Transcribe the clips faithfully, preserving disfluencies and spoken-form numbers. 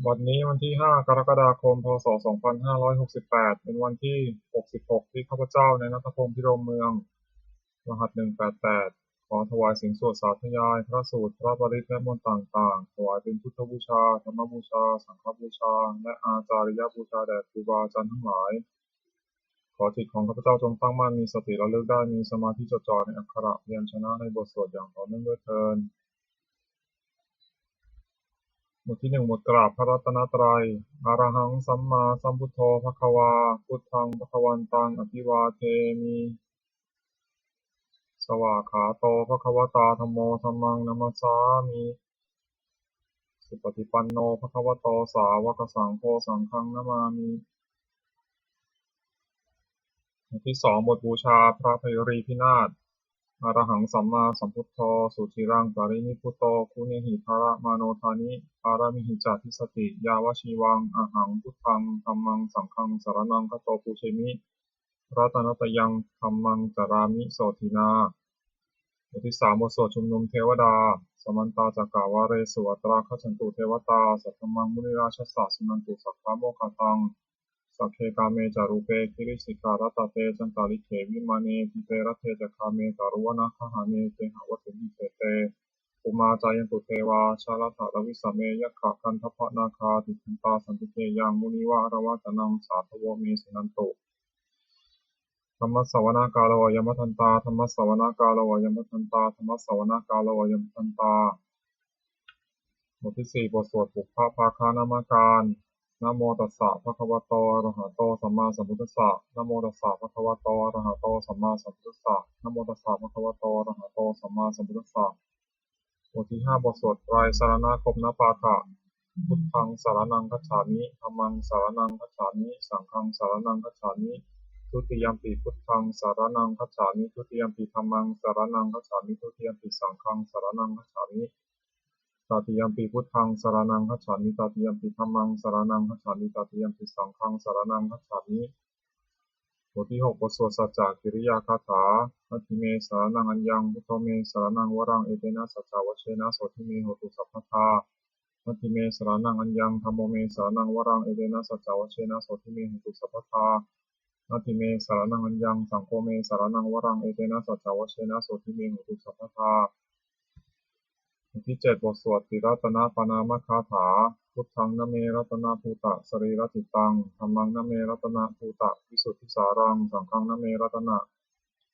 บัดนี้วันที่ ห้า กรกฎาคม พ.ศ. สองพันห้าร้อยหกสิบแปด เป็นวันที่ หกสิบหก ที่ข้าพเจ้า นายณัฐพงษ์ พิรมเมือง รหัส หนึ่งแปดแปด ขอถวายเสียงสวดสาธยายพระสูตร พระปริตร และมนต์ต่างๆ ถวายเป็นพุทธบูชา ธรรมบูชา สังฆบูชา และอาจาริยบูชาแด่ครูบาอาจารย์ทั้งหลาย ขอจิตของข้าพเจ้าจงตั้งมั่น มีสติระลึกได้ มีสมาธิจดจ่อในอักขระพยัญชนะในบทสวดอย่างต่อเนื่องด้วยเทอญ บทที่ หนึ่ง บทกราบพระรัตนตรัย Arahaṃ sammāsambuddho bhagavā, buddhaṃ bhagavantaṃ abhivādemi. Svākkhāto bhagavatā dhammo, dhammaṃ namassāmi. Supaṭipanno bhagavato sāvakasaṅgho, saṅghaṃ namāmi. บทที่ สอง บทบูชาพระไพรีพินาศ Arahaṃ sammāsambuddho suciraṃ parinibbuto, guṇehi daramāno dāni pāramīhi ca dissati. Yāvajīvaṃ ahaṃ buddhaṃ dhammaṃ saṅghaṃ saraṇaṃ gato, pūjemi ratanattayaṃ dhammaṃ carāmi sotthinā. บทที่ สาม บทสวดชุมนุมเทวดา Samantā cakkavāḷesu atrāgacchantu devatā, saddhammaṃ munirājassa suṇantu saggamokkhadaṃ. Sagge kāme ca rūpe girisikharataṭe cantalikkhe vimāne, dīpe raṭṭhe ca gāme taruvanagahane gehavatthumhi khette, bhummā cāyantu devā jalathalavisame yakkhagandhabbanāgā, tiṭṭhantā santike yaṃ munivaravacanaṃ sādhavo me suṇantu. Dhammassavanakālo ayam bhadantā, dhammassavanakālo ayam bhadantā, dhammassavanakālo ayam bhadantā. บทที่ สี่ บทสวดปุพพภาคณมการ Namo tassa bhagavato arahato sammāsambuddhassa. Namo tassa bhagavato arahato sammāsambuddhassa. Namo tassa bhagavato arahato sammāsambuddhassa. บทที่ ห้า บทสวดไตรสรณคมนปาฐะ Buddhaṃ saraṇaṃ gacchāmi, dhammaṃ saraṇaṃ gacchāmi, saṅghaṃ saraṇaṃ gacchāmi. Dutiyampi buddhaṃ saraṇaṃ gacchāmi, dutiyampi dhammaṃ saraṇaṃ gacchāmi, dutiyampi saṅghaṃ saraṇaṃ gacchāmi. Tatiyampi buddhaṃ saraṇaṃ gacchāmi, tatiyampi dhammaṃ saraṇaṃ gacchāmi, tatiyampi saṅghaṃ saraṇaṃ gacchāmi. บทที่ หก บทสวดสัจจกิริยาคาถา Natthi me saraṇaṃ aññaṃ, buddho me saraṇaṃ varaṃ, etena saccavajjena sotthi me hotu sabbadā. Natthi me saraṇaṃ aññaṃ, dhammo me saraṇaṃ varaṃ, etena saccavajjena sotthi me hotu sabbadā. Natthi me saraṇaṃ aññaṃ, saṅgho me saraṇaṃ varaṃ, etena saccavajjena sotthi me hotu sabbadā. บทที่ เจ็ด บทสวดติรัตนปณามคาถา Buddhaṃ name ratanabhūtasarīracittaṃ, dhammaṃ name ratanabhūtavisuddhasāraṃ, saṅghaṃ name ratana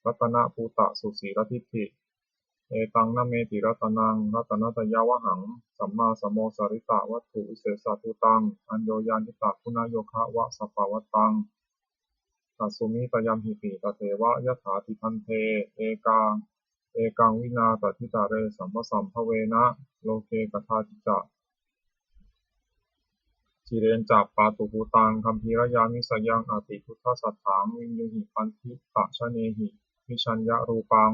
ratanabhūtasusīladiṭṭhi. Etaṃ name tiratanaṃ ratanattayavhaṃ, sammāsamosaritavatthhu visesabhūtaṃ, aññoññāṇitaguṇayogavasavattaṃ. Tasmā tayamhiti tatheva yathāti bhante, ekaṃ ekaṃ vinā tathitare sammāsambhavena loke kadāci ca. Cireñca pātubhūtaṃ gambhīrañāṇi sayaṃ ati buddhasatthaṃ viññūhi paṇḍitajanehi vijjāya rūpaṃ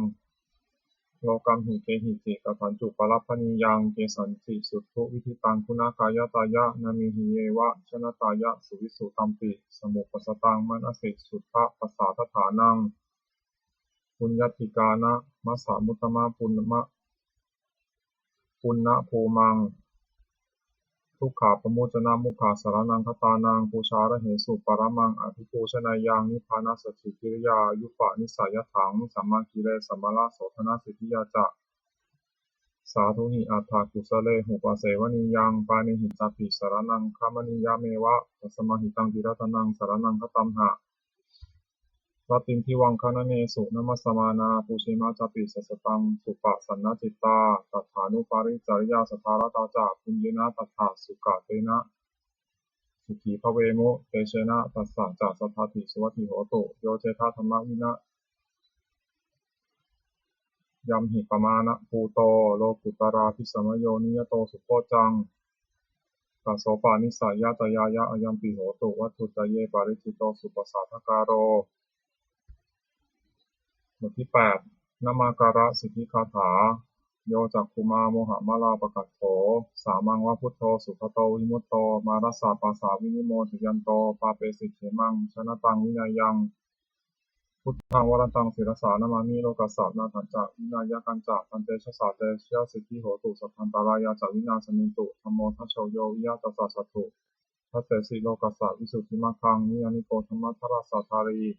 lokamhi kehici kadañci upalabbhanīyaṃ kesañci suddhu viditaṃ guṇākāyatāya nāmehi yeva janatāya suvisu tampi samupajjhataṃ manasi suddhapasadatthānaṃ puññatthikānamassa muttamapuññabhūmaṃ. Dukkhapamuccanamukkhasaraṇaṃ gatānaṃ pūjārahesu paramaṃ abhipūjaneyyaṃ nibbānasacchikiriyāyupanissayatthaṃ sammagire sammānasodhanasiddhiyā ca. Sādhūhi atthakūsalehu pasevanīyaṃ pāṇihi capi saraṇaṃ gamanīyameva. Tasmā hi taṃ tiratanaṃ saraṇaṃ gatamha rattindivaṃ gaṇaneyyaṃ namassamānā pūjema capi sassataṃ suppasannacittā. Tathānuparicariyā saddhā ratā ca puññena tattha sukatena sukhī bhavemu. Tejena tassa ca saddhāti suvatthi hotu. Yo cettha dhammavinayamhi pamāṇabhūto lokuttaradhisamayo niyato sukhajjhaṃ tasopanissayacayāya ayampi hotu vatthu ca ye paricito suppasaddakāro. บทที่ แปด นมการสิทธิคาถา Yo cakkhumā mohamalāpakaṭṭho sāmaṃ va buddho sugato vimutto mārassa pāsā vinimocayanto pāpesi khemaṃ janataṃ vinayaṃ Buddhaṃ varantaṃ sirasā namāmi, lokassa nāthañca vināyakañca. Tantejasā te jayasiddhi hotu, sabbantarāyā ca vināsamentu. Dhammo dhajo yo viya tassa satthu, dassesi lokassa visuddhimaggaṃ. Niyyāniko dhammadharassa dhārī,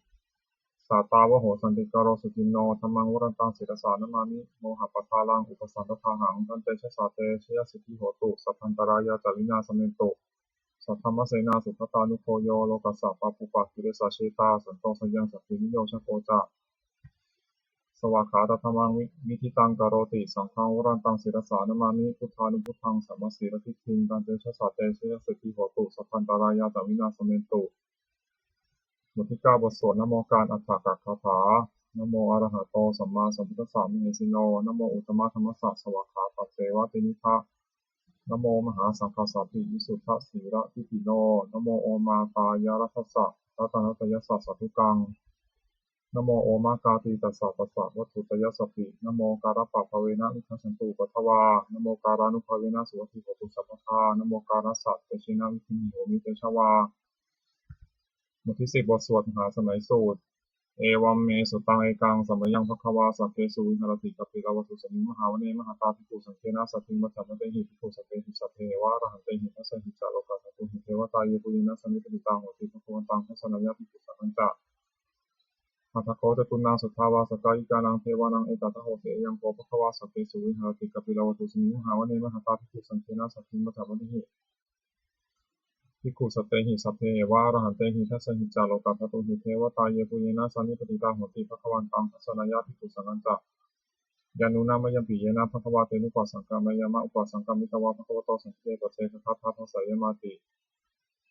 sātāvaho santikaro suciṇṇo. Dhammaṃ varantaṃ sirasā namāmi, mohappadālaṃ upasantadāhaṃ. Tantejasā te jayasiddhi hotu, sabbantarāyā ca vināsamentu. Saddhammasenā sugatānugo yo, lokassa pāpūpakilesajetā, santo sayaṃ saddi niyojako ca, svākkhātadhammaṃ vi- viditaṃ karoti. Saṅghaṃ varantaṃ sirasā namāmi, buddhānubuddhaṃ samasīladiṭṭhiṃ. Tantejasā te jayasiddhi hotu, sabbantarāyā ca vināsamentu. บทที่เก้า บทสวดนโมการอัฏฐกถา Namo arahato sammāsambuddhassa mahesino. Namo uttamadhammassa svākkhātasseva tenidha. Namo mahāsaṅghassāpi visuddhasīladiṭṭhino. Namo omātyāraddhassa ratanattayassa sādhukaṃ. Namo omakātītassa tassa vatthuttayassapi. Namokārappabhāvena vigacchantu upaddavā. Namokārānubhāvena suvatthi hotu sabbadā. Namokārassa tejena vidhimhi homi tejavā. บทที่สิบ บทสวดมหาสมัยสูตร Evaṃ me sutaṃ. Ekaṃ samayaṃ bhagavā sakkesu viharati kapilavatthusmiṃ mahāvane mahatā bhikkhusaṅghena saddhiṃ pañcamattehi bhikkhusatehi sabbeheva arahantehi. Dasahi ca lokadhātūhi devatā yebhuyyena sannipatitā honti bhagavantaṃ dassanāya bhikkhusaṅghañca. Atha kho catunnaṃ suddhāvāsakāyikānaṃ devānaṃ etadahosi: Ayaṃ kho bhagavā sakkesu viharati kapilavatthusmiṃ mahāvane mahatā bhikkhusaṅghena saddhiṃ pañcamattehi bhikkhusatehi sabbeheva arahantehi. Dasahi ca lokadhātūhi devatā yebhuyyena sannipatitā honti bhagavantaṃ dassanāya bhikkhusaṅghañca. Yannūna mayampi yena bhagavā tenupasaṅkameyyāma, upasaṅkamitvā bhagavato santike paccekagāthā bhāseyyāmāti.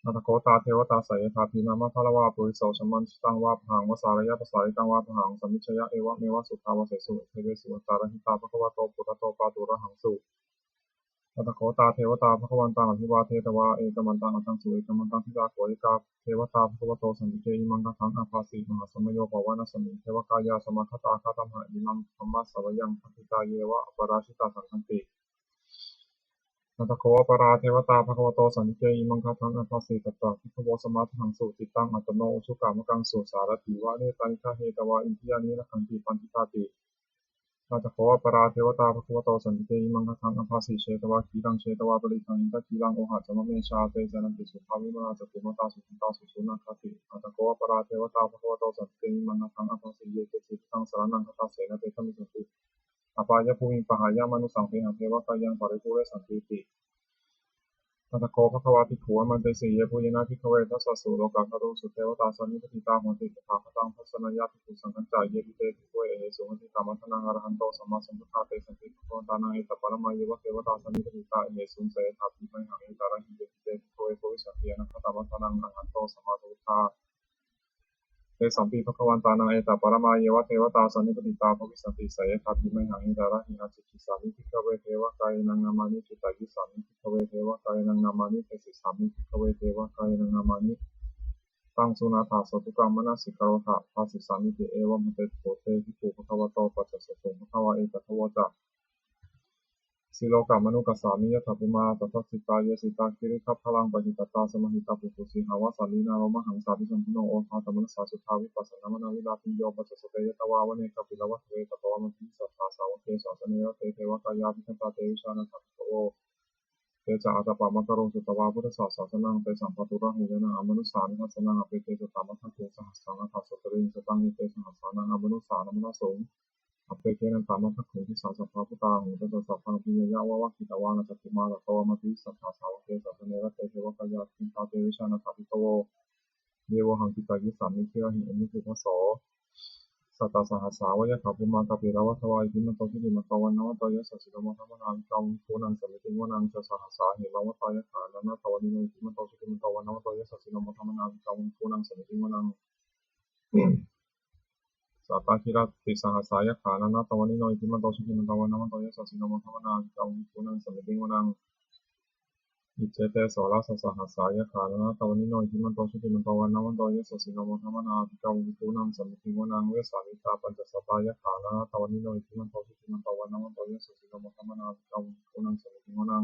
Atha kho tā devatā seyyathā bhimmammapalavā puriso sammiñjitaṃ vā bāhaṃ pasāreyya, pasāritaṃ vā bāhaṃ sammiñjeyya, evameva suddhāvāsesu devesu antarahitā bhagavato purato pāturahaṃsu. Atha kho tā devatā bhagavantaṃ abhivādetvā ekamantaṃ aṭṭhaṃsu. Ekamantaṃ ṭhitā kho ekā devatā bhagavato santike imaṃ gāthaṃ abhāsi: Mahāsamayo pavanasmiṃ, devakāyā samāgatā; āgatamha imaṃ dhammasamayaṃ, dakkhitāyeva aparājitasaṅghanti. Atha kho aparā devatā bhagavato santike imaṃ gāthaṃ abhāsi: Tatra bhikkhavo samādahaṃsu, cittaṃ attano ujukamakaṃsu; sārathīva nettāni gahetvā, indriyāni rakkhanti paṇḍitāti. Atha kho aparā devatā bhagavato santike imaṃ gāthaṃ abhāsi: Chetvā khīlaṃ chetvā palighaṃ, indakhīlaṃ ohaccamanejā; te caranti suddhā vimalā, cakkhumatā sudantā susunāgāti. Atha kho aparā devatā bhagavato santike imaṃ gāthaṃ abhāsi: Ye keci buddhaṃ saraṇaṃ gatāse, na te gamissanti apāyabhūmiṃ; pahāya mānusaṃ dehaṃ, devakāyaṃ paripūressantīti. Atha kho bhagavā bhikkhū āmantesi: Yebhuyyena bhikkhave dasasu lokadhātūsu devatā sannipatitā honti tathāgataṃ dassanāya bhikkhusaṅghañca. Yepi te bhikkhave ahesuṃ atītamaddhānaṃ arahanto sammāsambuddhā, tesampi bhagavantānaṃ etaparamāyeva devatā sannipatitā ahesuṃ, seyyathābhimayaṃ etarahi. Yepi te bhikkhave bhavissanti anāgatamaddhānaṃ arahanto sammāsambuddhā, tesampi bhagavantānaṃ etaparamāyeva devatā sannipatitā bhavissanti, seyyathābhimayaṃ etarahi. Ācikkhissāmi bhikkhave devakāyānaṃ nāmāni, kittayissāmi bhikkhave devakāyānaṃ nāmāni, desissāmi bhikkhave devakāyānaṃ nāmāni. Taṃ suṇātha sādhukaṃ manasikarotha bhāsissāmīti. Evaṃ bhanteti kho te bhikkhū bhagavato paccassosuṃ. Bhagavā etadavoca: Silokamanukassāmi, yattha bhummā tadassitā; ye sitā girigabbharaṃ, pahitattā samāhitā. Puthū sīhāva sallīnā, lomahaṃsābhisambhuno; odātamanasā suddhā, vippasannamanāvilā. Bhiyyo pañcasate ñatvā, vane kāpilavatthave; tato āmantayi satthā, sāvake sāsane rate. Devakāyā abhikkantā, te vijānātha bhikkhavo; te ca ātappamakaruṃ, sutvā buddhassa sāsanaṃ. Tesaṃ pāturahu ñāṇaṃ, amanussāna dassanaṃ; appeke satamaddakkhuṃ, sahassaṃ atha sattariṃ. Sataṃ ete sahassānaṃ, amanussānamaddasuṃ; appekenantamaddakkhuṃ, disā sabbā phuṭā ahuṃ. Tañca sabbaṃ abhiññāya, vavakkhitvāna cakkhumā; tato āmantayi satthā, sāvake sāsane rate. Devakāyā abhikkantā, te vijānātha bhikkhavo; ye vohaṃ kittayissāmi, girāhi anupubbaso. Sattasahassā va yakkhaṃ, bhummā kāpilavatthavā; iddhimanto jutimanto, vaṇṇavanto yasassino; modamānā abhikkāmuṃ, bhikkhūnaṃ samitiṃ vanaṃ. Chasahassā hemavatā, yakkhā nānattavaṇṇino; iddhimanto jutimanto, vaṇṇavanto yasassino; modamānā abhikkāmuṃ, bhikkhūnaṃ samitiṃ vanaṃ. Sātāgirā tisahassā, yakkhā nānattavaṇṇino; iddhimanto jutimanto, vaṇṇavanto yasassino; modamānā abhikkāmuṃ, bhikkhūnaṃ samitiṃ vanaṃ. Iccete soḷasasahassā, yakkhā nānattavaṇṇino; iddhimanto jutimanto, vaṇṇavanto yasassino; modamānā abhikkāmuṃ, bhikkhūnaṃ samitiṃ vanaṃ. Vessāmittā pañcasatā, yakkhā nānattavaṇṇino; iddhimanto jutimanto, vaṇṇavanto yasassino; modamānā abhikkāmuṃ, bhikkhūnaṃ samitiṃ vanaṃ.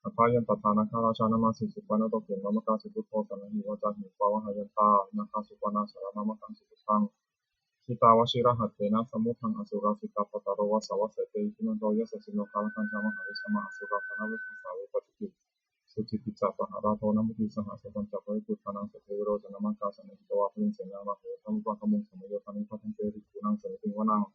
Athayaṃ tattha nāgarājānamāsi, supaṇṇato khemamakāsi buddho, saṇhāhi vācāhi upavhayantā nāgā, supaṇṇā saraṇamakaṃsu buddhaṃ. Jitā vajirahatthena samuddaṃ asurā sitā, bhātaro vāsavassete iddhimanto yasassino, kālakañjā mahābhismā asurā dānaveghasā vepacitti, sucitti ca pahārādo namucī saha. Satañca baliputtānaṃ seṭṭho vīrocanāmakā, sannayhitvā baliṃ senaṃ rāhubhaddamupāgamuṃ, samayodāni bhaddante bhikkhūnaṃ samitiṃ vanaṃ.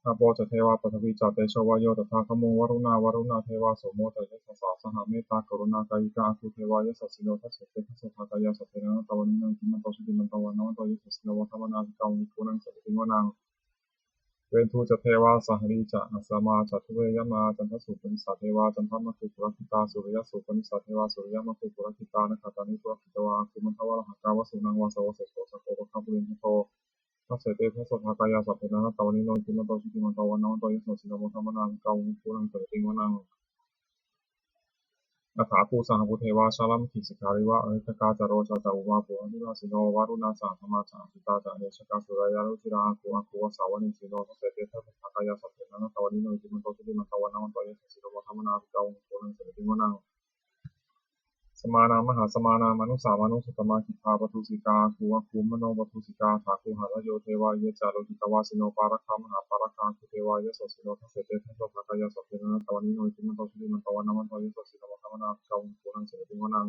Āpo ca devā paṭhavī ca tejo vāyo tadāgamuṃ, varuṇā vāruṇā devā somo ca yasasā saha. Mettākaruṇākāyikā āgū devā yasassino, dasete dasadhā kāyā sabbehāsayā, tathāgataṃ paṇītaṃ iddhimanto jutimanto vaṇṇavanto yasassino, modamānā abhikkāmuṃ bhikkhūnaṃ samitiṃ vanaṃ. Veṇḍū ca devā sahalī ca asamā ca duve yamā, candassūpanisā devā candamāgū purakkhitā, suriyassūpanisā devā suriyamāgū purakkhitā, nakkhattāni purakkhitvā āgū mandavalāhakā, vasūnaṃ vāsavo seṭṭho sakkopāga purindado, dasete dasadhā kāyā sabbehāsayā, tathāgataṃ paṇītaṃ iddhimanto jutimanto vaṇṇavanto yasassino, modamānā abhikkāmuṃ bhikkhūnaṃ samitiṃ vanaṃ. Athāgū sahabhū devā jalamaggisikhāriva, ariṭṭhakā ca rojā ca ummāpupphanibhāsino, varuṇā sahadhammā ca acantā ca anejakā, sūleyyarucirā āgū āgū vāsavanesino, dasete dasadhā kāyā sabbehāsayā, tathāgataṃ paṇītaṃ iddhimanto jutimanto vaṇṇavanto yasassino, modamānā abhikkāmuṃ bhikkhūnaṃ samitiṃ vanaṃ. Samānā mahāsamānā mānusā mānusuttamā, khiḍḍāpadosikā āgū āgū manopadosikā, athāgū harayo devā ye ca lohitavāsino, pāragā mahāpāragā āgū devā yasassino, dasete dasadhā kāyā sabbehāsayā, tathāgataṃ paṇītaṃ iddhimanto jutimanto vaṇṇavanto yasassino, modamānā abhikkāmuṃ bhikkhūnaṃ samitiṃ vanaṃ.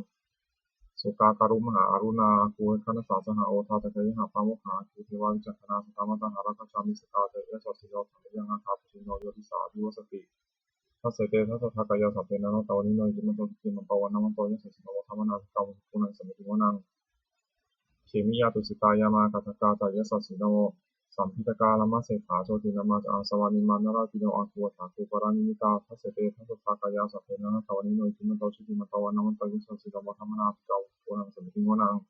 Sukkā karumhā aruṇā āgū khaṇhasā saha, odātagayhā pāmokkhā āgū devā vicakkhaṇā, sadāmattā hāragajā missakā ca yasassino, thanayaṃ āgā pajjunno yo disā abhivassati, dasete dasadhā kāyā sabbehāsayā, tathāgataṃ paṇītaṃ iddhimanto jutimanto vaṇṇavanto yasassino, modamānā abhikkāmuṃ bhikkhūnaṃ samitiṃ vanaṃ. Khemiyā tusitā yāmā kaṭṭhakā ca yasassino, lambitakā lāmaseṭṭhā jotināmā ca āsavā, nimmānaratino āgū athāgū paranimmitā, dasete dasadhā kāyā sabbehāsayā, tathāgataṃ paṇītaṃ iddhimanto jutimanto vaṇṇavanto yasassino, modamānā abhikkāmuṃ bhikkhūnaṃ samitiṃ vanaṃ.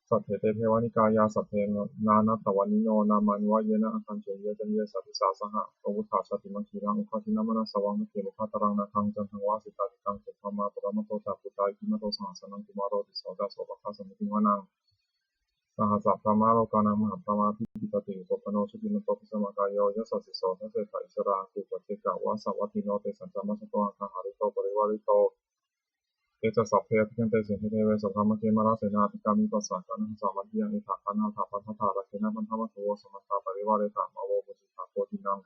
Saṭṭhete devanikāyā sabbe nānattavaṇṇino, nāmanvayena āgañchuṃ ye caññe sadisā saha. Pavutthajātimakkhīlaṃ oghatiṇṇamanāsavaṃ, dakkhemoghataraṃ nāgaṃ candaṃva asitātitaṃ, subrahmā paramatto ca puttā iddhimato saha. Sanaṅkumāro tisso ca sopāga samitiṃ vanaṃ. Sahassabrahmalokānaṃ mahābrahmābhitiṭṭhati, upapanno jutimanto bhismākāyo yasassi so. Dasettha issarā āgū paccekavasavattino, tesañca majjhato āgā hārito parivārito. Te ca sabbe abhikkante sainde deve sabrahmake, mārasenā abhikkāmi passa kaṇhassa mandiyaṃ. Etha gaṇhatha bandhatha rāgena bandhamatthu vo, samantā parivāretha mā vo muñcittha koci naṃ.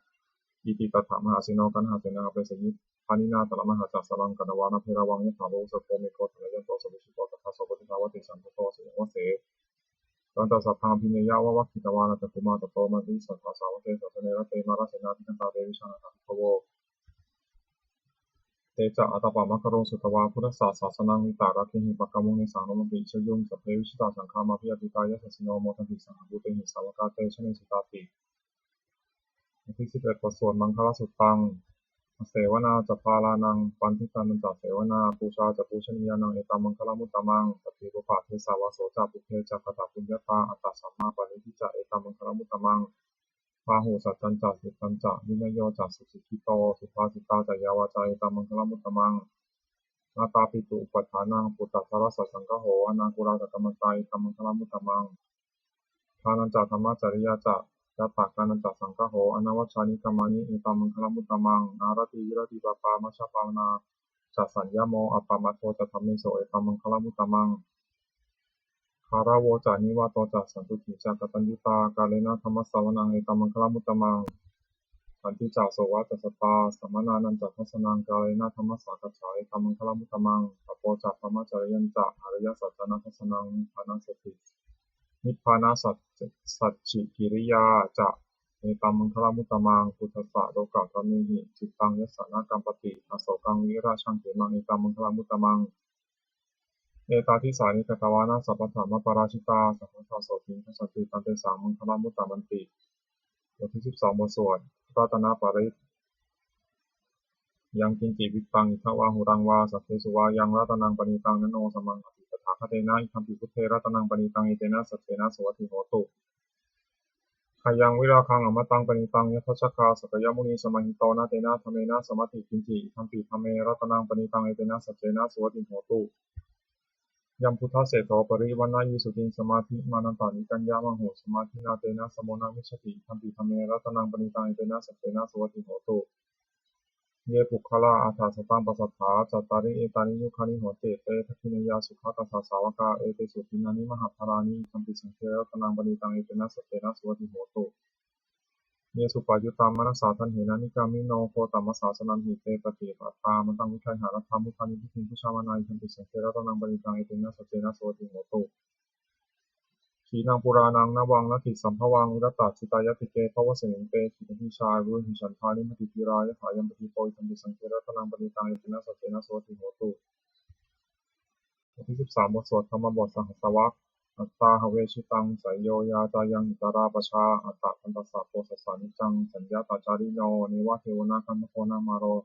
Iti tattha mahāseno kaṇhasenaṃ apesayi, pāṇinā talamāhacca saraṃ katvāna bheravaṃ. Yathā pāvussako megho thanayanto savijjuko, tadā so paccudāvatti saṅkuddho asayaṃvase. Tañca sabbaṃ abhiññāya vavakkhitvāna cakkhumā, tato āmantayi satthā sāvake sāsane rate. Mārasenā abhikkantā te vijānātha bhikkhavo, te ca ātappamakaruṃ sutvā buddhassa sāsanaṃ. Vītarāgehi pakkāmuṃ nesaṃ lomampi iñjayuṃ. Sabbe vijitasaṅgāmā bhayātītā yasassino, modanti saha bhūtehi sāvakā te janesutāti. บทที่สิบเอ็ด บทสวดมังคลสุตตัง Asevanā ca bālānaṃ, paṇḍitānañca sevanā, pūjā ca pūjanīyānaṃ, etaṃ maṅgalamuttamaṃ. Paṭirūpadesavāso ca, pubbe ca katapuññatā, attasammāpaṇidhi ca, etaṃ maṅgalamuttamaṃ. Bāhusaccañca suttañca, vinayo ca susikkhito, subhāsitā ca yā vācā, etaṃ maṅgalamuttamaṃ. Mātāpituupaṭṭhānaṃ, puttadārassa saṅgaho, anākulā ca kammantā, etaṃ maṅgalamuttamaṃ. Dānañca dhammacariyā ca, ñātakānañca saṅgaho, anavajjāni kammāni, etaṃ maṅgalamuttamaṃ. Āratī viratī pāpā, majjapānā ca saññamo, appamādo ca dhammesu, etaṃ maṅgalamuttamaṃ. Gāravo ca nivāto ca, santuṭṭhī ca kataññutā, kālena dhammassavanaṃ, etaṃ maṅgalamuttamaṃ. Khantī ca sovacassatā, samaṇānañca dassanaṃ, kālena dhammasākacchā, etaṃ maṅgalamuttamaṃ. Tapo ca brahmacariyañca, ariyasaccāna dassanaṃ, nibbānasati nibbānasacchikiriyā ca, etaṃ maṅgalamuttamaṃ. Phuṭṭhassa lokadhammehi, cittaṃ yassa na kampati, asokaṃ virajaṃ khemaṃ, etaṃ maṅgalamuttamaṃ. Etādisāni katvāna, sabbatthamaparājitā, sabbattha sotthiṃ gacchanti, taṃ tesaṃ maṅgalamuttamanti. บทที่สิบสอง บทสวดรัตนปริตร Yaṅkiñci vittaṃ idha vā huraṃ vā, saggesu vā yaṃ ratanaṃ paṇītaṃ, na no samaṃ atthi tathāgatena, idampi buddhe ratanaṃ paṇītaṃ, etena saccena suvatthi hotu. Khayaṃ virāgaṃ amataṃ paṇītaṃ, yadajjhagā sakyamunī samāhito, na tena dhammena samatthi kiñci, idampi dhamme ratanaṃ paṇītaṃ, etena saccena suvatthi hotu. Yambuddhaseṭṭho parivaṇṇayī suciṃ, samādhimānantarikaññamāhu, samādhinā tena samo na vijjati, idampi dhamme ratanaṃ paṇītaṃ, etena saccena suvatthi hotu. Ye puggalā aṭṭha sataṃ pasatthā, cattāri etāni yugāni honti, te dakkhiṇeyyā sugatassa sāvakā, etesu dinnāni mahapphalāni, idampi saṅghe ratanaṃ paṇītaṃ, etena saccena suvatthi hotu. Ye suppayuttā manasā daḷhena, nikkāmino gotamasāsanamhi, te pattipattā amataṃ vigayha, laddhā mudhā nibbutiṃ bhuñjamānā, idampi saṅghe ratanaṃ paṇītaṃ, etena saccena suvatthi hotu. Khīṇaṃ purāṇaṃ navaṃ natthi sambhavaṃ, virattacittāyatike bhavasmiṃ, te khīṇabījā aviruḷhichandā, nibbutiṃ dhīrā yathāyampadīpo, idampi saṅghe ratanaṃ paṇītaṃ, etena saccena suvatthi hotu. บทที่สิบสาม บทสวดธรรมบทสหัสวรรค Atthāhave jitaṃ seyyo, yā cāyaṃ nitarā pajā, attadantassa posassa niccaṃ, saññātacārino, neva devo na gandhabbo na māro,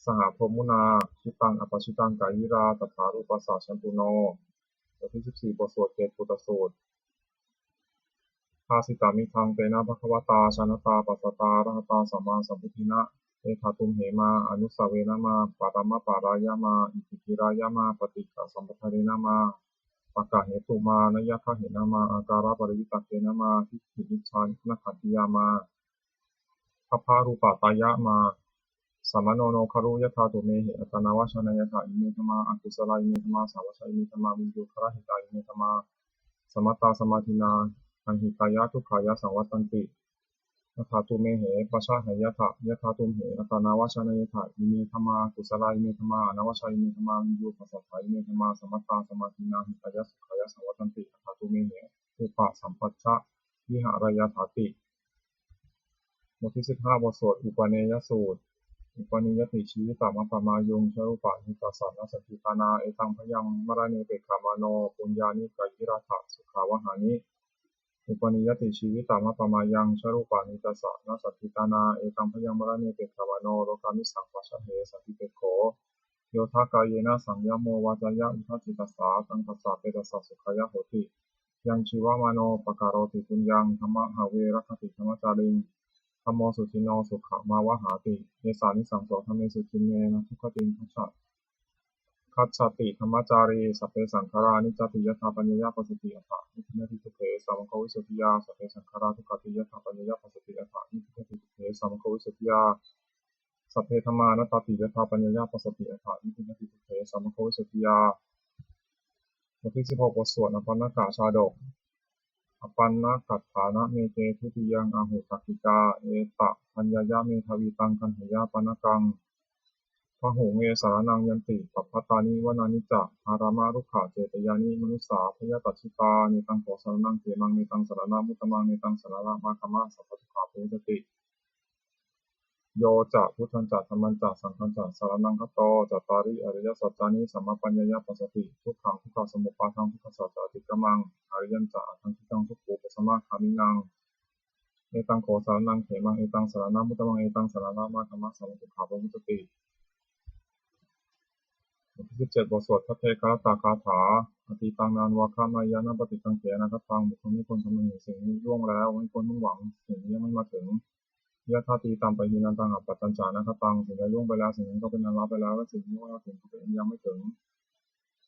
saha brahmunā jitaṃ apajitaṃ, kāyirā tathārūpassa jampūno. บทที่สิบสี่ บทสวดเกตปุตตสูตร Bhāsitamidaṃ tena bhagavatā jānatā passatā arahatā sammāsambuddhena, etha tumhe mā anussavena mā paramapārāya mā itthighirāya mā paṭighasampadaṃ mā pakahetu mā nayagahena mā ākāraparivitakkena mā diṭṭhinicchanakkhantiyā mā sabbarūpatāya mā. Samāno no khāru yathā tumhehi attanāvajjānāyatha, ime dhammā akusalā, ime dhammā sabbajā, ime dhammā viññugarahitā, ime dhammā samattā samādinnā ahitāya dukkhāya saṃvattanti. Yathā tumhehi pajānāyatha, yathā tumhe attanāvajjānāyatha, ime dhammā akusalā, ime dhammā anavajjā, ime dhammā viññugarahitā, ime dhammā samattā samādinnā hitāya dukkhāya saṃvattanti. Yathā tumhehi upasampajja vihareyyathāti. บทที่สิบห้า บทสวดอุปเนยสูตร Upanīyati jīvitamappamāyuṃ, jarūpanītassa na sañdiṭṭhānā, etaṃ bhayaṃ maraṇe pekkhamāno, puññāni kāyirātha sukhāvahāni. Upanīyati jīvitamappamāyaṃ, jarūpanītassa na sañdiṭṭhānā, etaṃ bhayaṃ maraṇe pekkhamāno, rogāmisaṃ pajāhe santi pekkho. Yo dha kāyena saṃyamo, vācāya uda cittassa, taṃ tassa petassa sukhāya hoti. Yaṃ jīvamāno pakaroti puññaṃ, dhammāhave rakkhati dhammacāriṃ, dhammo suciṇṇo sukhamāvahāti. Esānisaṃso dhammesu, ciṇṇena duggatiṃ gacchati dhammacārī. Sabbe saṅkhārā aniccāti, yadā paññāya passati, atha nibbindati dukkhe samāgo visuddhiyā. Sabbe saṅkhārā dukkhāti, yadā paññāya passati, atha nibbindati dukkhe samāgo visuddhiyā. Sabbe dhammā anattāti, yadā paññāya passati, atha nibbindati dukkhe samāgo visuddhiyā. บทที่สิบหก บทสวดอปัณณกชาดก Apaṇṇakaṭṭhānameke dutiyaṃ āhu, takkikā etapaññāya medhāvī, taṃ gaṇheyya paṇṇakaṃ. Bahū me saraṇaṃ yanti, pabbatāni vanāni ca, ārāmarukkhacetyāni, manussā bhayātajjitā. Netaṃ kho saraṇaṃ khemaṃ, netaṃ saraṇamuttamaṃ, netaṃ saraṇamāgamma, sabbadukkhā pamuccati. Yo ca buddhañca dhammañca saṅghañca saraṇaṃ gato, cattāri ariyasaccāni sammapaññāya passati, dukkhaṃ dukkhasamuppādaṃ dukkhassa ca atikkamaṃ, ariyañca aṭṭhaṅgikaṃ dukkhūpasamagāminaṃ Etaṃ kho saraṇaṃ khemaṃ, etaṃ saraṇamuttamaṃ, etaṃ saraṇamāgamma, sabbaṃ sukhaṃ bhavantu te. บทที่สิบเจ็ด บทสวดภัทเทกรัตตคาถา Atītaṃ nānvāgameyya nappaṭikaṅkhe anāgataṃ. บุคคลไม่ควรคำนึงถึงสิ่งที่ล่วงแล้ว ไม่ควรมุ่งหวังสิ่งที่ยังไม่มาถึง Yadatītaṃ pahīnantaṃ appattañca anāgataṃ. สิ่งใดล่วงไปแล้ว สิ่งนั้นก็เป็นอันละไปแล้ว และสิ่งที่ยังไม่มาถึงก็เป็นอันยังไม่ถึง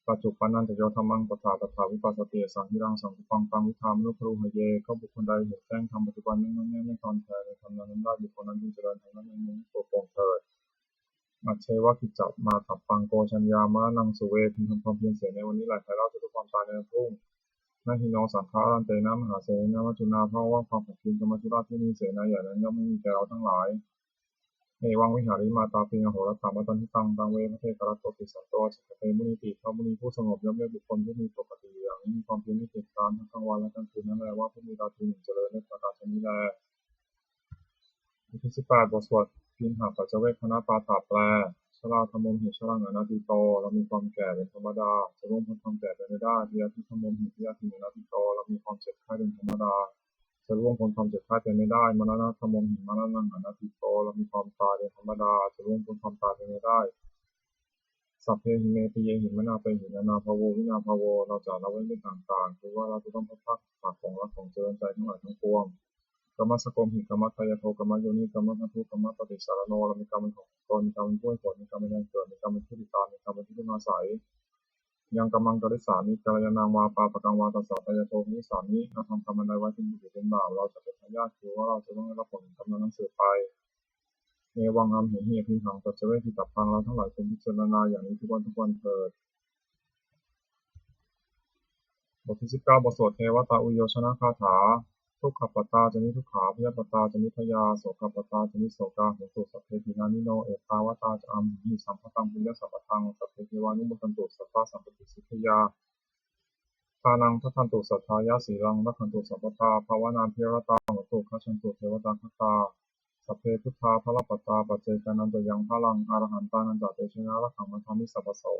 Paccuppannañca yo dhammaṃ tattha tattha vipassati, asaṃhiraṃ saṅkuppaṃ taṃ viddhā manubrūhaye. ก็บุคคลใดเห็นแจ้งธรรมปัจจุบัน ไม่ง่อนแง่นไม่คลอนแคลนในธรรมนั้นๆได้ บุคคลนั้นพึงเจริญธรรมนั้นในเมืองที่ปลอดโปร่งเถิด Ajjeva kiccamātappaṃ ko jaññā maraṇaṃ suve. พึงทำความเพียรเสียในวันนี้แหละ ใครเล่าจะรู้ความตายในวันพรุ่ง Na hi no saṅgarantena mahāsenena maccunā. เพราะว่าความผัดเพี้ยนจะมาทุราชที่นี่ เสนาใหญ่นั้นย่อมไม่มีแก่เราทั้งหลาย Evaṃ vihārimātāpiṃ ahorattamatanditaṃ, taṃ ve bhaddekarattoti santo ācikkhate munīti. พระมุนีผู้สงบย่อมเรียกบุคคลผู้มีปกติอยู่อย่างนี้ มีความเพียรไม่เกียจคร้าน ทั้งกลางวันและกลางคืนนั้นแล ว่าผู้มีราตรีหนึ่งเจริญ ด้วยประการชนิดนี้แล บทที่สิบแปด บทสวด Piṇḍapaccavekkhaṇapāṭha แปล Jarā dhammomhi jaraṃ anatīto. เรามีความแก่เป็นธรรมดา จะล่วงพ้นความแก่ไปไม่ได้ Byādhi dhammomhi byādhiṃ anatīto. เรามีความเจ็บไข้เป็นธรรมดา จะล่วงพ้นความเจ็บไข้ไปไม่ได้ Maraṇa dhammomhi maraṇaṃ anatīto. เรามีความตายเป็นธรรมดา จะล่วงพ้นความตายไปไม่ได้ Sabbehi me piyehi manāpehi nānābhāvo vinābhāvo. เราจะละเว้นเป็นต่างๆ คือว่าเราจะต้องพลัดพรากจากของรักของเจริญใจทั้งหลายทั้งปวง Kammassakomhi kammadāyādo kammayoni kammadhātu kammapaṭisaraṇo. เรามีกรรมเป็นของตน มีกรรมเป็นผู้ให้ผล มีกรรมเป็นแดนเกิด มีกรรมเป็นที่ติดตาม มีกรรมเป็นที่พึ่งอาศัย Yaṃ kammaṃ karissāmi kalyāṇaṃ vā pāpakaṃ vā tassa dāyādo bhavissanti. เราทำกรรมอันใดไว้ เป็นบุญหรือเป็นบาป เราจะเป็นทายาท คือว่าเราจะต้องได้รับผลของกรรมนั้นสืบไป Evaṃ amhehi abhiṇhaṃ paccavekkhitabbaṃ. เราทั้งหลายควรพิจารณาอย่างนี้ทุกวันทุกวันเถิด บทที่สิบเก้า บทสวดเทวตาอุยโยชนคาถา Dukkhappattā ca niddukkhā bhayappattā ca nibbhayā sokappattā ca nissokā hontu sabbepi pāṇino. Ettāvatā ca amhehi sambhataṃ puññasampadaṃ sabbe devānumodantu sabbasampattisiddhiyā. Dānaṃ dadantu saddhāya sīlaṃ rakkhantu sabbadā bhāvanābhiratā hontu gacchantu devatāgatā. Sabbe buddhā balappattā paccekānañca yaṃ balaṃ arahantānañca tejena rakkhaṃ bandhāmi sabbaso.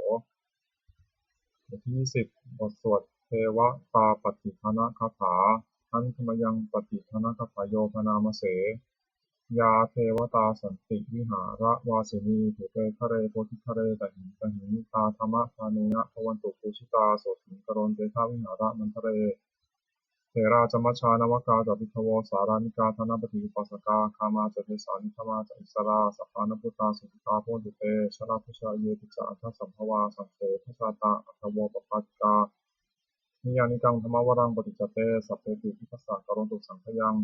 บทที่ยี่สิบ บทสวดเทวตาปัตติทานคาถา Handa mayaṃ pattidānagāthāyo bhaṇāma se. Yā devatā santi vihāravāsinī bhūte ghare bodhighare tahiṃ tahiṃ, tā dhammadānena bhavantu pūjitā, sotthiṃ karontedha vihāramaṇḍale. Therā ca majjhā navakā ca bhikkhavo, sārāmikā dānapatī upāsakā, gāmā ca desā nigamā ca issarā, sappāṇabhūtā sukhitā bhavantu te. Jalābujā yepi ca aṇḍasambhavā, saṃsedajātā athavopapātikā, niyyānikaṃ dhammavaraṃ paṭicca te, sabbepi buddhassa karontu saṅkhayaṃ.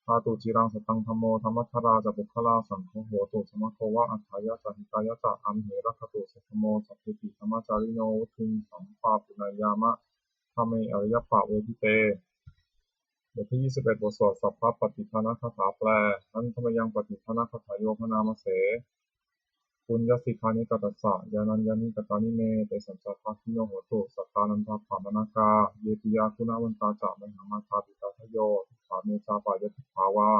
Ṭhātu ciraṃ sataṃ dhammo, dhammaddharā ca puggalā, saṅgho hotu samaggo va, atthāya ca hitāya ca. Amhe rakkhatu saddhammo, sabbepi dhammacārino, vuḍḍhiṃ sampāpuṇeyyāma, dhamme ariyappavedite. บทที่ยี่สิบเอ็ด บทสวดสัพพปัตติทานคาถาแปล Handa mayaṃ pattidānagāthāyo bhaṇāma se. Puññassidāni katassa, yānāni katāni me, tesañca bhāgino hontu, sattānantāppamāṇakā. Ye piyā guṇavantā ca, mayhaṃ mātā pitā dayo, dukkā me jātiyādivā vā,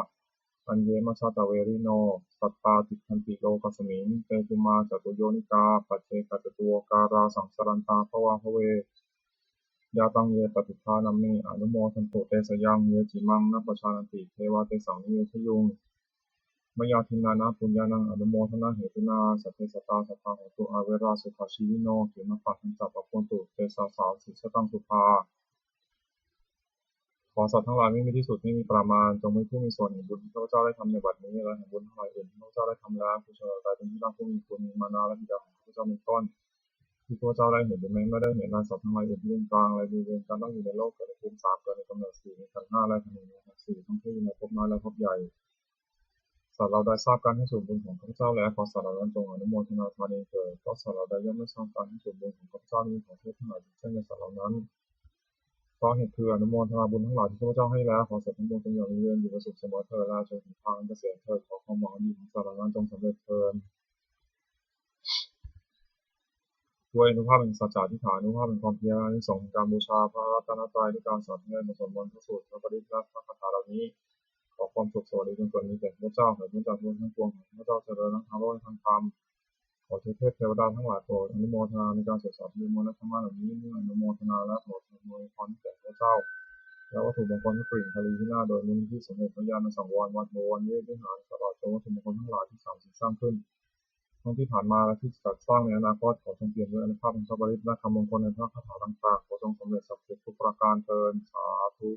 aññe majjhattā verino, sattā tiṭṭhanti lokasmiṃ, te bhummā catuyonikā, paccekacatuvokārā, saṃsarantā bhavābhave, yā taṃ ye pattidānamme, anumodantu te sayaṃ. Ye cimaṃ na pajānanti, devā tesaṃ nivedayuṃ. Mayā dinnāna puññānaṃ, anumodanahetunā, sabbe sattā sadā hontu, averā sukhajīvino. Khemappādañca pabbontu, te sāsā vajjī sataṃ sudā. ขอสัตว์ทั้งหลายไม่มีที่สุด ไม่มีประมาณ จงเป็นผู้มีส่วนแห่งบุญที่ข้าพเจ้าได้ทำในบัดนี้ และแห่งบุญทั้งหลายอื่นที่ข้าพเจ้าได้ทำแล้ว คือชนเหล่าใดเป็นที่รัก ผู้มีคุณ มีมานะ และบิดาของข้าพเจ้าเป็นต้น ที่ข้าพเจ้าได้เห็น หรือแม้ไม่ได้เห็น และสัตว์ทั้งหลายอื่นที่เป็นกลาง และมีเวรกรรมตั้งอยู่ในโลก เกิดในภูมิสาม เกิดในกำเนิดสี่ มีขันธ์ห้า และธาตุสี่ ทั้งที่อยู่ในภพน้อยและภพใหญ่ สัตว์เหล่าใดทราบการให้ส่วนบุญของข้าพเจ้าแล้ว ขอสัตว์เหล่านั้นจงอนุโมทนาทานเองเถิด เพราะสัตว์เหล่าใดย่อมไม่ทราบการให้ส่วนบุญของข้าพเจ้านี้ ขอเทพทั้งหลายจงเชื่อในสัตว์เหล่านั้น เพราะเหตุคืออนุโมทนาบุญทั้งหลายที่ข้าพเจ้าให้แล้ว ขอสัตว์ทั้งปวงจงอยู่เย็น อยู่เป็นสุขเสมอเถิด และจงถึงทางอันเกษมเถิด ขอความหวังอันดีของสัตว์เหล่านั้นจงสำเร็จเถิด ด้วยอานุภาพแห่งสัจจะอธิษฐาน อานุภาพแห่งความเพียร อานิสงส์แห่งการบูชาพระรัตนตรัย ด้วยการสาธยายบทสวดมนต์ พระสูตร พระปริตร และพระคาถาเหล่านี้ ขอความสุขสวัสดีจงเกิดมีแก่ข้าพเจ้า ขอให้พ้นจากทุกข์ทั้งปวง ขอให้ข้าพเจ้าเจริญทั้งทางโลกและทางธรรม ขอเทพเทวดาทั้งหลายโปรดอนุโมทนาในการสวดสาธยายมนต์และธรรมะเหล่านี้ เมื่ออนุโมทนาแล้วขออวยพรให้แก่ข้าพเจ้า และวัตถุมงคลพระกริ่งคาลีที่หน้าโดยมูลนิธิสมเด็จพระญาณสังวรวัดบวรนิเวศวิหาร ตลอดจนวัตถุมงคลทั้งหลายที่สามสิบสร้างขึ้น ทั้งที่ผ่านมาและที่จะจัดสร้างในอนาคต ขอจงเปี่ยมด้วยอานุภาพแห่งพระปริตรและคำมงคลในพระคาถาต่างๆ ขอจงสำเร็จศักดิ์สิทธิ์ทุกประการเทอญ สาธุ